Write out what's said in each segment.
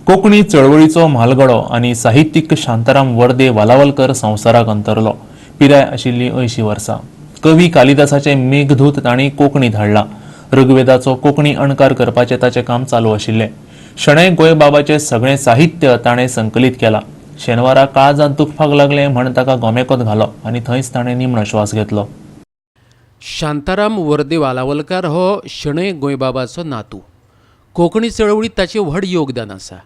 कोंकणी चळवळीचो म्हालगडो आनी साहित्यीक शांताराम वर्दे वालावलकर संवसाराक अंतरलो. पिराय आशिल्ली 80 वर्सां. कवी कालिदासाचें मेघदूत तांणी कोंकणीत हाडलां. ऋग्वेदाचो कोंकणी अणकार करपाचें ताचें काम चालू आशिल्लें. शणै गोंयबाबाचें सगळें साहित्य ताणें संकलीत केलां. शेनवारा काळजांत दुखपाक लागलें म्हण ताका गोमेकॉत घालो आनी थंयच ताणें निमणो श्वास घेतलो. शांताराम वर्दे वालावलकार हो शणै गोंयबाबाचो नातू. कोंकणी चळवळीत ताचें व्हड योगदान आसा.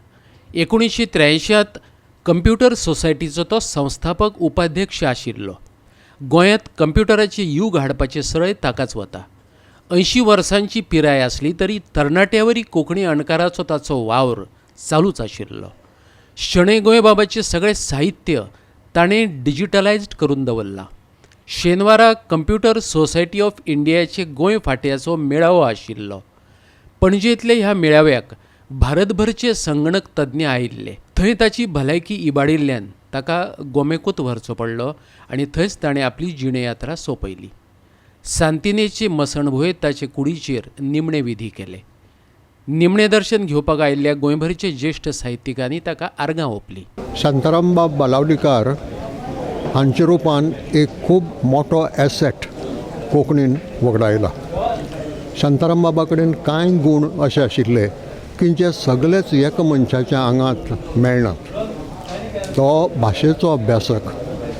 1983त कंप्युटर सोसायटीचो तो संस्थापक उपाध्यक्ष आशिल्लो. गोंयांत कंप्युटराचें यूग हाडपाचें स्रय ताकाच वता. 80 वर्सांची पिराय आसली तरी तरणाट्यावरी कोंकणी अणकाराचो ताचो वावर चालूच आशिल्लो. शणै गोंयबाबाचें सगळें साहित्य ताणें डिजिटलायज्ड करून दवरलां. शेनवारा कंप्युटर सोसायटी ऑफ इंडियाचे गोंय फांट्याचो मेळावो आशिल्लो. पणजेंतल्या ह्या मेळाव्याक भारतभरचे संगणक तज्ञ आयिल्ले. थंय ताची भलायकी इबाडिल्ल्यान ताका गोमेकूत व्हरचो पडलो आनी थंयच ताणें आपली जिणेयात्रा सोंपयली. सांतिनेचे मसणभुंयेंत ताचे कुडीचेर निमणे विधी केले. निमणें दर्शन घेवपाक आयिल्ल्या गोंयभरचे ज्येश्ठ साहित्यिकांनी ताका आर्गां ओंपलीं. शांतारामबाब बालावलीकार हांच्या रुपान एक खूब मोठो एसेट कोंकणीन वगडायला. शांताराम बाबा कडेन कांय गूण अशे आशिल्ले की जे सगलेच एका मनशाच्या आंगांत मेळनात. तो भाशेचो अभ्यासक,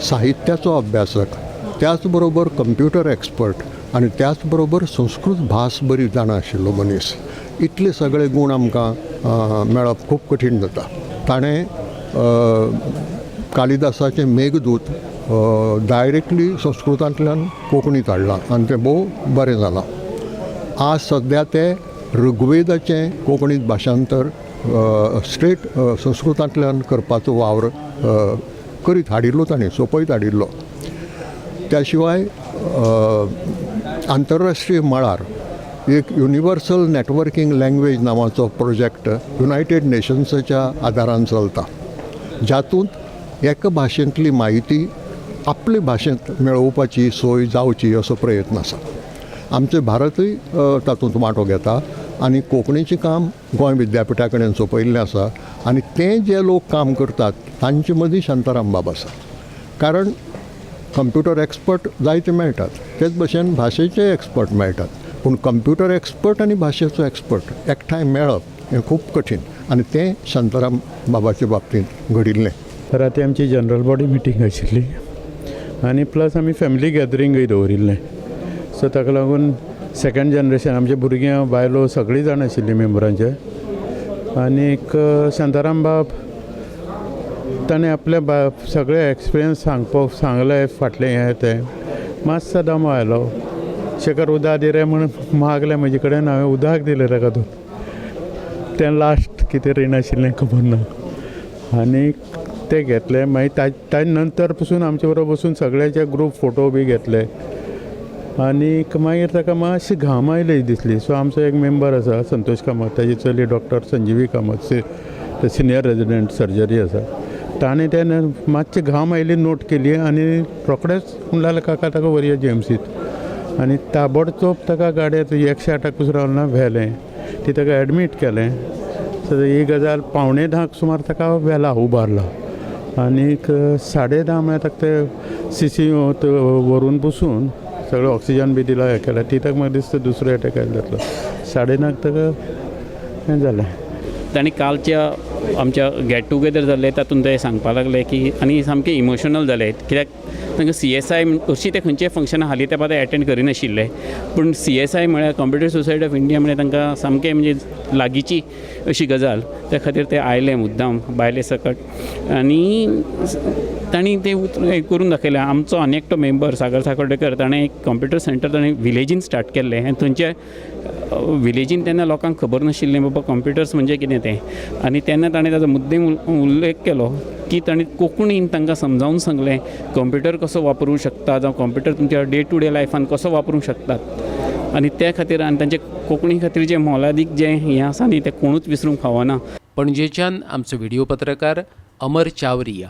साहित्याचो अभ्यासक, त्याच बरोबर कंप्युटर एक्सपर्ट आनी त्याच बरोबर संस्कृत भास बरी जाणा आशिल्लो मनीस. इतले सगळे गूण आमकां मेळप खूब कठीण जाता. ताणें कालिदासाचें मेघदूत डायरेक्टली संस्कृतांतल्यान कोंकणीत हाडलां आनी तें भोव बरें जालां. आज सद्या ते ऋग्वेदाचें कोंकणीत भाशांतर स्ट्रेट संस्कृतांतल्यान करपाचो वावर करीत हाडिल्लो, ताणें सोंपयत हाडिल्लो. त्या शिवाय आंतरराष्ट्रीय मळार एक युनिवर्सल नॅटवर्कींग लँग्वेज नांवाचो प्रोजेक्ट युनायटेड नेशन्साच्या आदारान चलता, जातूंत एका भाशेंतली म्हायती आपले भाशेंत मेळोवपाची सोय जावची असो प्रयत्न आसा. आमचें भारतूय तातूंत वांटो घेता आनी कोंकणीचें काम गोंय विद्यापिठा कडेन सोंपयल्लें आसा आनी तें जे लोक काम करतात तांचे मदीं शांताराम बाब आसा. कारण कंप्युटर एक्सपर्ट जायते मेळटात, तेच भशेन भाशेचे एक्सपर्ट मेळटात, पूण कंप्युटर एक्सपर्ट आनी भाशेचो एक्सपर्ट एकठांय मेळप हें खूब कठीण आनी तें शांताराम बाबाचे बाबतींत घडिल्लें. राती आमची जनरल बॉडी मिटींग आशिल्ली आनी प्लस आमी फॅमिली गॅदरिंगूय दवरिल्लें. सो ताका लागून सेकंड जनरेशन आमचे भुरग्यां, बायलो सगळीं जाण आशिल्लीं मेंबरांचे. आनीक शांताराम बाब ताणें आपले बा सगळे एक्सपिरियन्स सांगपाक सांगले फाटलें हें तें. मातसो दमो आयलो. शेखर, उदक दी रे म्हूण मागलें म्हजे कडेन. हांवें उदक दिलें ताका. दोन तें लास्ट कितें रीण आशिल्लें खबर ना. आनी तें घेतलें. मागीर ताजे नंतर पसून आमचे बरोबर बसून सगळ्याचे ग्रूप फोटो बी घेतले. आनीक मागीर ताका मातशी घाम आयली दिसली. सो आमचो एक मेंबर आसा संतोष कामत, ताजी चली डॉक्टर संजीवी कामत, ते सिनियर रेजिडंट सर्जरी आसा. ताणें तें मातशी घाम आयली नोट केली आनी रोखडेच म्हणलें जाल्यार, "काका, ताका व्हरया जीएमसीत." आनी ताबडतोब ताका गाडयेंत 108 पसून रावना व्हेलें. ती ताका एडमीट केलें. सो ही गजाल 9:45 सुमार ताका व्हेला, उबारला आनीक 10:30 म्हळ्यार ताका ते सीसीयूत व्हरून बसून सगळें ऑक्सिजन बी दिला, हें केलें. ती ताका म्हाका दिसता दुसरो एटॅक आयलो जातलो. 9:30 ताका हें जालें. तांणी कालच्या आमच्या गेट टुगेदर जाल्लें तातूंत ते सांगपाक लागले की आनी सामके इमोशनल जाले, कित्याक तांकां सीएसआय अशी ते खंयच्याय फंक्शनां हालीं तेंपार एटेंड करिनाशिल्ले, पूण सीएसआय म्हळ्यार कंप्युटर सोसायटी ऑफ इंडिया म्हळ्यार तांकां सामकें म्हणजे लागींची अशी गजाल. त्या खातीर ते आयले मुद्दाम बायले सकट आनी तांणी तें हें करून दाखयलें. आमचो आनी एकटो मेंबर सागर साकोर्डेकर, ताणें एक कंप्युटर सेंटर ताणें विलेजीन स्टार्ट केल्लें आनी थंयचे विलेजीन तेन्ना लोकांक खबर नाशिल्लें बाबा कंप्युटर्स म्हणजे कितें तें. आनी तेन्ना ताणें ताजो मुद्दम उल्लेख केलो की ताणें कोंकणीन तांकां समजावन सांगलें, कंप्युटर कसो वापरूंक शकता जावं कंप्युटर तुमच्या डे टू डे लायफान कसो वापरूंक शकतात. आनी त्या खातीर आनी तांचे कोंकणी खातीर जें मोलादीक जें हें आसा न्ही, तें कोणूच विसरूंक फावना. पणजेच्यान आमचो व्हिडिओ पत्रकार अमर चावरिया.